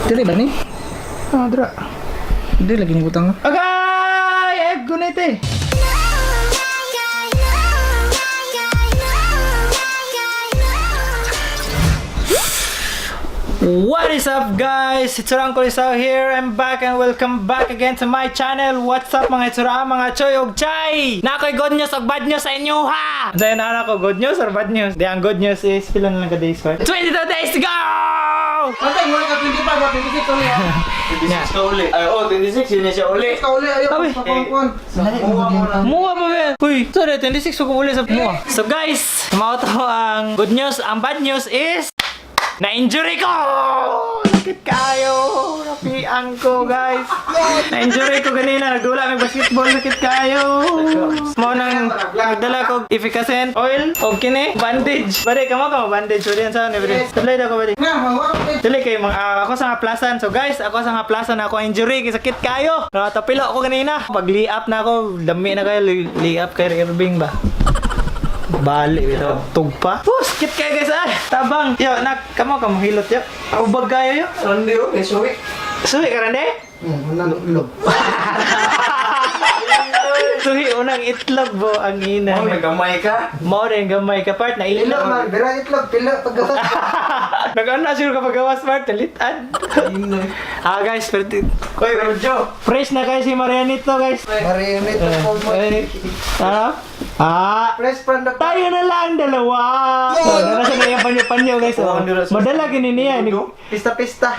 Dili ba ni? Ah, dra. Dili lagi ni butang. Agay! Eh, gunit eh. What is up, guys? It's Uncle Isao here. I'm back and welcome back again to my channel. What's up, mga itsura, mga choy og chay? Nakoy good news og bad news sa inyo ha! Andiyan na ako, good news or bad news? Di, ang good news is, pila na lang ka days, right? 22 days to go! Antay mo ka 25 ba 26 uli. 26 ka uli. Ay, oh, 26 yun na siya uli. Ka uli ayo Abi. pa kuan. Muha mo na. Muha pa ba? Uy, sorry, 26 ko uli sa muha. So guys, mao to ang good news. Ang bad news is, na-injury ko! Sakit kayo! Napiang ko, guys. Na-injury ko ganina. Nagdula ng basketball. Sakit kayo! Mao nang nagdala ko efficacent oil o kini bandage. Bade, kamo ka mo bandage. Bade, ang saan? Bade, Tuloy daw ko, bade. Nga, mawa ko. Dili kay mga ako sa haplasan. So guys, ako sa haplasan ako injury kay sakit kayo. Nakatapilo ako kanina. Pag up na ako, dami na kayo lay up kay Irving ba. Bali bitaw tugpa. Oh, sakit kayo guys ay. Tabang. Yo, nak kamo kamo hilot yo. Ubag kayo yo. Randi oh, eh, suwi. Suhi ka rande? Unang itlog. Suhi unang itlog bo ang ina. Oh, nagamay ka. Mao rin gamay ka part na Pilo ilo. man, bira itlog, pilo paggawas. Nag-ano siguro kapag gawas part, talitan. Ah guys, pero Uy, Rodjo. fresh na kayo si Marianito guys. Marinate ko mo. Eh, ano? Ah, Fresh from the tayo na lang dalawa. Oh, nasa na yung panyo-panyo guys. Oh. Madala kini niya ini. pista-pista.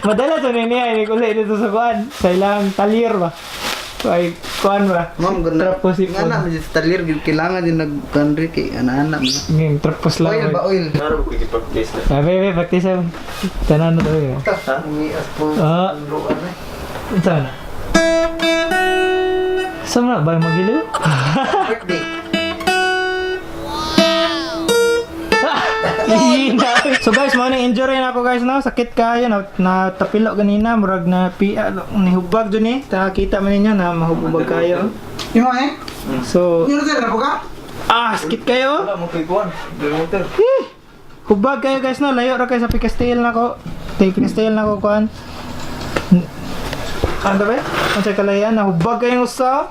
Madala to ni niya ini uli dito sa kuan. Sa ilang talir ba. Ay, kuan ba? Ma'am, ganda. Trapos ipon. Nga na, medyo talir, kailangan din nag-country kay ana-ana. Nging trapos lang. Oil ba, oil? Naro ko ikipag-place na. Ah, bebe, practice mo. Tanan na to eh. Ha? Umias po. Ah. Luan eh. Unsa na? Sa na ba magiliw? Birthday. Hihina. So guys, mo na injury na ako guys no. Sakit kayo na natapilo ganina, murag na pia nihubag dun eh. Nakita man ninyo na mahubag kayo. Yung eh? So, Yung na po ka? ah, sakit kayo. Wala mo kay Kuan. Remoter. Eh, hubag kayo guys no. Layo ra kayo sa Picastel na ko. Tay Picastel na ko kuan. Ano ba? Ang kalayan na hubag kayo usa.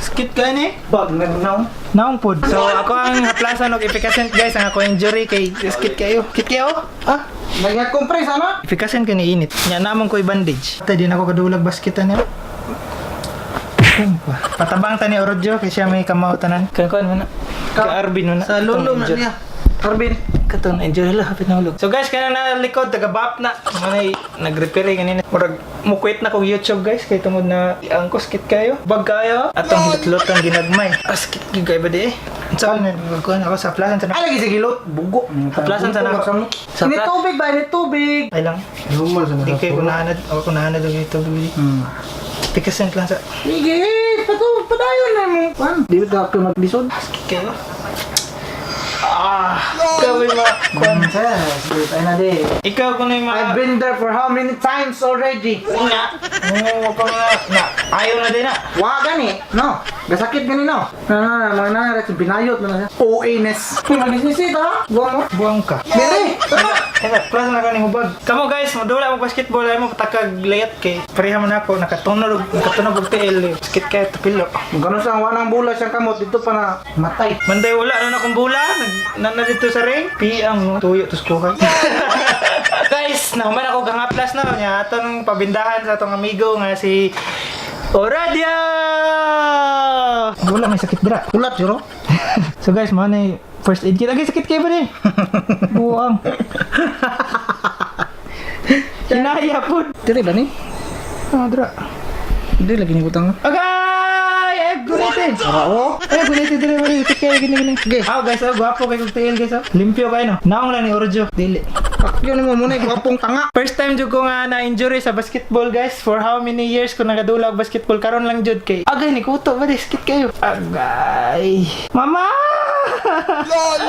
Sakit kayo ni. Bag nagnaw. Naong pod. So ako ang haplasan og efficacent guys ang ako injury kay sakit kayo. Sakit kayo? Ah, Nag-compress ano? Efficacent kay ni init. Nya namon ko'y bandage. Tay di na ako kadulag basketan niya. Patabang ta ni Orodjo kay siya may kamao tanan. Kan kuan man na. Ka Arvin man na. Sa lulong na niya. Arvin. Katon enjoy hala hapit na hulog. So guys, kana na likod taga bap na. Manay nag-repair ganina. Murag mukwit na kog YouTube guys kay tungod na ang kuskit kayo. Bag kayo atong hilot-lotang ginagmay. Askit gyud kay ba di eh. Unsa man kuan ako sa plasan sa Ay, lagi sa gilot. Bugo. Haplasan sa nako. Sa Ini tubig ba? Ini tubig. Ay lang. Normal sa Di kay kunahanad ako kunahanad og YouTube. Pikasent lang sa Sige, pato, padayon na mo. Kwan, di ba ka maglisod? Askit kayo. Ah, ikaw yung mga kuan. Yes, ay na di. Ikaw kuno yung mga I've been there for how many times already? Nga. Oo, pa nga na. Ayaw na din na. Wa gani, no. Gasakit gani no. Na na na mga na na binayot na na siya. OA-ness. Uy, magisnisit ha. Buwang mo. Buwang ka. Dili. Tama. Teka, klase na ka ni hubag. Kamo guys, madula mo basketball ay mo patakag layat kay pareha man ako nakatunog nakatunog og TL. Eh. Sakit kay tapilo. Ganun sa wanang bula siyang kamot dito pa na matay. Manday wala na akong bula, nag na, na dito sa ring. Piang no, tuyo tos kuhay. Guys, nahuman ako gangaplas na niya atong pabindahan sa atong amigo nga si Oradia! Wala may sakit dira. Ulat juro. So guys, mo na first aid kit. Agay sakit kayo ba ni? Buang. Hinaya po. Dili ba ni? Ah, dra. Dili lagi ni butang. Agay! Ay, gunite! Oo. Ay, gunite dire ba ni? Kayo gini gini. Sige. Ah, guys, oh, gwapo kay kog TL guys, oh. Limpyo kayo no. Naong lang ni Orjo. Dili. Pakyo nimo muna gwapong tanga. First time jud ko nga na-injury sa basketball guys. For how many years ko nagadula og basketball karon lang jud kay. Agay ni kuto ba di sakit kayo. Agay. Mama! Lol.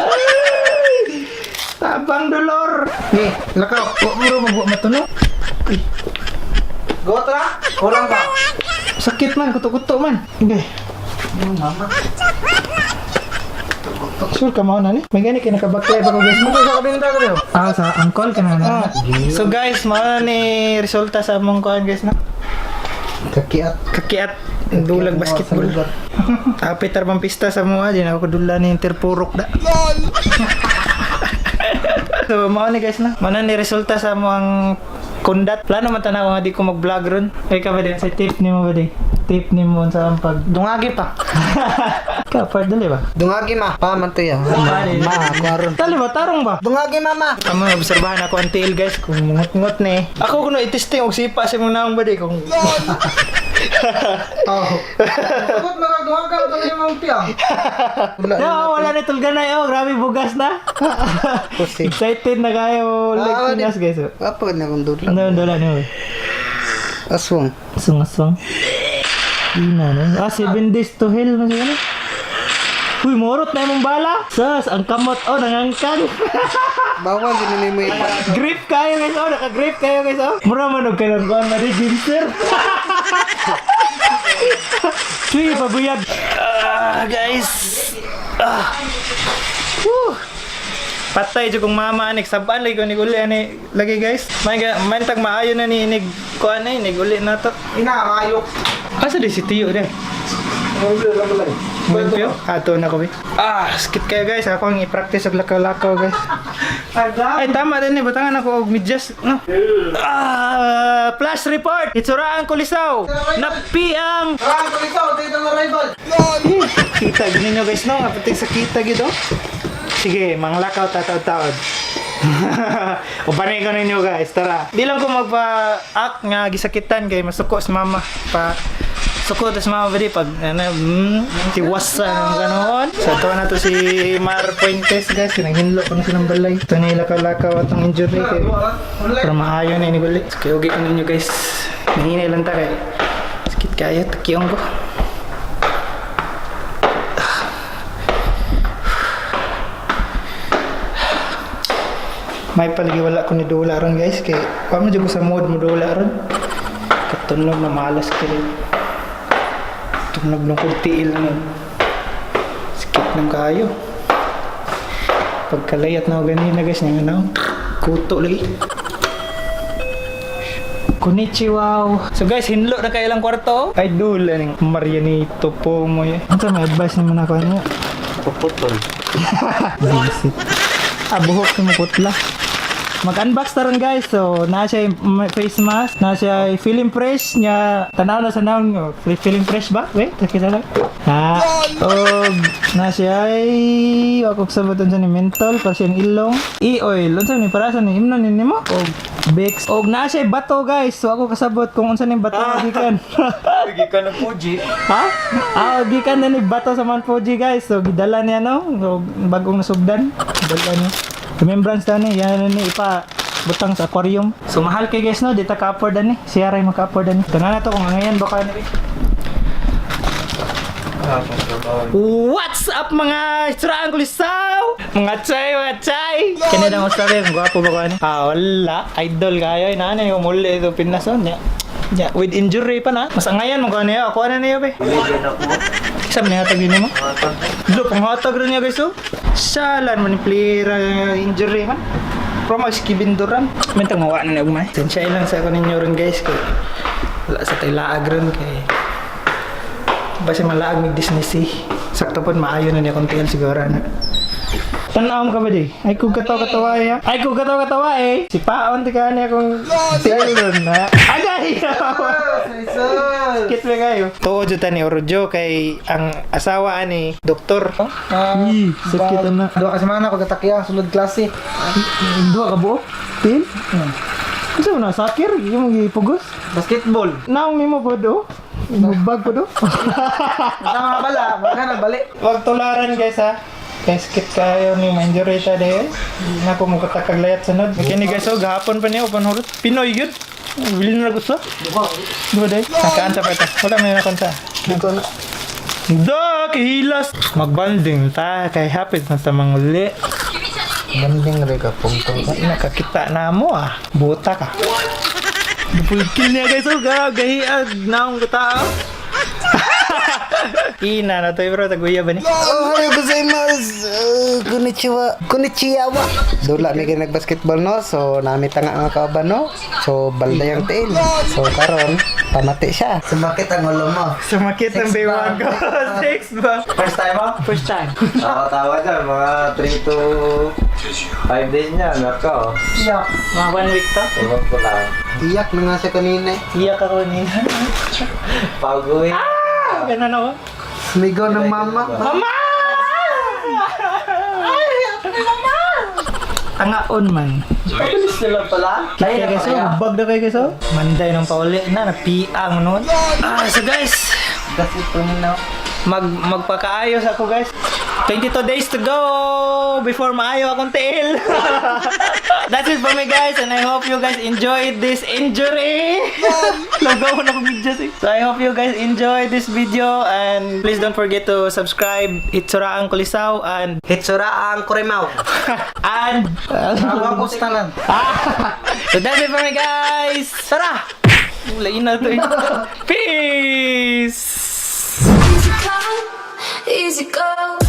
Tabang dolor. Ni, lakaw. Wa mo ro magwa matuno. Go tra. Kulang pa. Sakit man, kuto-kuto man. Okay. Yung mama. Sure ka mao na ni? May gani kay nakabaklay pa ko, guys. Ano sa kabinta ko rin? Ah, sa angkol ka na na. So guys, mao na ni resulta sa among kuan, guys, no. Kakiat. Kakiat dulag basketball. Apit arbang pista sa mga di na ako dula ni interpurok da. So mao ni, guys, na. Mao na ni resulta sa among kundat. Plano man tanaw nga di ko mag-vlog ron. Ay ka ba din sa tip nimo ba di? Tip nimo sa ang pag Dungagi pa. Ka part dali ba? Dungagi ma. Pa man to ya. Ma, ako aron. Dali ba tarong ba? Dungagi mama. Amo obserbahan ako ang tail, guys, kung mungot-ngot ni. Ako kuno i-testing og sipa sa imong naong ba di kung Oh. Sagot mga dungagi ka tuloy mong piyang. Wala. No, wala na tulganay oh, grabe bugas na. Pusi. Excited na kayo like Ah, Pinas, guys. Oh. Apa na kung dula? Ano dula niyo? Aswang. Aswang-aswang. Ina na. Ah, 7 days to hell man siya. Uy, morot na imong bala. Sus, ang kamot oh nangangkang. Bawal din ni mo ipa. Grip kayo, guys, oh, naka-grip kayo, guys, oh. Mura man og kanang kuan man ginser. Tuy, pabuyag. Ah, guys. Ah. Whew. Patay jud kong mama anik sabaan lagi ko ni uli ani lagi, guys. May man tag maayo na ni inig kuan na inig uli na to. Ina, maayo. Asa di si Tiyo din? Limpyo? Ato na ko be. Ah, skip kayo, guys. Ako ang i-practice og lakaw-lakaw, guys. Ay, tama din eh. Batangan ako og medyas. No? Ah, flash report! Itsuraan kulisaw! Napiang! Ah, kulitaw, dito na rival. Eh, kita gini nyo, guys, no? Apating sa kita gito. Sige, manglakaw tataod-taod. Ubanay ko ninyo, guys, tara. Di lang ko magpa-act nga gisakitan kay masuko sa mama. Pa suko tas mama ba di pag ano, tiwasan ganoon. So ito na to si Mar Fuentes, guys, kinanghinlo ko na silang balay. Ito na ilakaw-lakaw atong injury kay para maayo na ini balik. So, kaya ko ninyo, guys. Nanginay lang ta kay sakit kayo, takiyong ko. May palagi wala ko ni dula ron, guys, kay wa man jud ko sa mood mo dula ron. Katunog na malas kay tunog ng kog tiil na sakit ng kayo. Pagkalayat na ako ganina, guys, nga na kuto lagi. Konnichiwa. So guys, hinlo na kayo lang kwarto. Ay dula ning Marianito po mo. Ano may advice naman ako niya? Puputol. Visit. Ah, buhok mo putla. Mag-unbox ta ron, guys. So, na siya yung face mask, na siya yung feeling fresh niya. Tanaw na sa naon, oh, feeling fresh ba? Wait, kita lang. Ha. Og na siya ay ako sa baton sa ni mentol para siyang ilong. E-oil. Unsa ni para sa ni imnon ni nimo? Og Vicks. Og na siya bato, guys. So ako kasabot kung unsa ni bato gikan. Gikan ng Fuji. Ha? Ah, gikan na ni bato sa Mount Fuji, guys. So gidala niya, no. So, bagong nasugdan. Dala niya. Remembrance na ni, yan na ni ipa butang sa aquarium. So mahal kay, guys, no, di ta ka-afford ani. Siya ray maka-afford ani. Tanan na to kung angayan baka ni. What's up mga Israang kulisaw? Mga chay, mga chay! Kaya na ang sabi, kung gwapo ba ko ano? Ah, wala. Idol kayo. Inaan yung muli ito pinason. Ya. Ya, with injury pa na. Mas angayan mo ko ano yun. Ako ano niyo, be? Isa man hatag din mo? Lo, panghatag rin niya, guys, oh. Salan man ni player injury man. Pero mag Kevin Durant. Mintang mawa na niya ugmay. Sensya lang sa ako ninyo ron, guys, kay wala sa tayo laag ron kay basta malaag mig Disney Sea. Sakto po maayo na niya kung TL siguro na. Tanaw ka ba di? Ay kung katawa katawa eh. Ay kung katawa katawa eh. Si Paon ti ka niya kung TL ron na. Agay! Sakit ba kayo? Tuo jud ta ni Orjo kay ang asawa ani doktor. Ah, Ih, sakit na. Duha ka semana ko katakya sulod klase. Duha ka buok? Til? Unsa man na sakir? Imong gipugos? Basketball. Naong nimo pod oh. Imong bag pod oh. Sa mga bala, baka nagbalik. Wag tularan, guys, ha. Kay skip kayo ni ma-injury ta dahil. Hindi na ko mukatakag layat sunod. Kini, guys, oh, gahapon pa niya open hurot. Pinoy gyud. Bilin na gusto. Duha day. Nakaanta pa ito. Wala may nakonta. Dito na. Da, kihilas. Magbanding ta kay hapit na sa manguli. Banding rin ka pungtong. Nakakita na mo ah. Buta ka. Full kill niya, guys. Oh, gahiag na akong katao. Ina na to bro, taguya ba ni? Ohayo gozaimasu. Konnichiwa. Konnichiwa. Dula mi kay nag-basketball no. So nami tanga nga kauban no. So balday ang tiil. So karon pamati siya. Sumakit ang ulo mo. Sumakit ang bewang ko. Six ba? First time mo? First time. Nakatawa dyan, mga 3 to 5 days niya, nako. Iyak. Mga one week to. Ewan ko lang. Iyak na nga siya kanina eh. Iyak ako nila. Pag-uwi. Ah! Ganun ako. Sumigaw ng mama. Mama! Ay, ako ni mama! Tangaon man. Mabilis na lang pala. Kaya guys, oh, bag na kayo guys, oh. Manday nang pauli na, napiang noon. Ah, so guys, That's it for me now. Magpakaayos ako guys. 22 days to go before maayo akong tiil. That's it for me guys, and I hope you guys enjoyed this injury. Lugaw na akong video eh. So I hope you guys enjoyed this video and please don't forget to subscribe Hitsura ang Kulisaw and Hitsura ang kurimaw. and Ako ang tanan. So that's it for me guys. Tara! Lain na to eh. Peace! Easy come, easy go.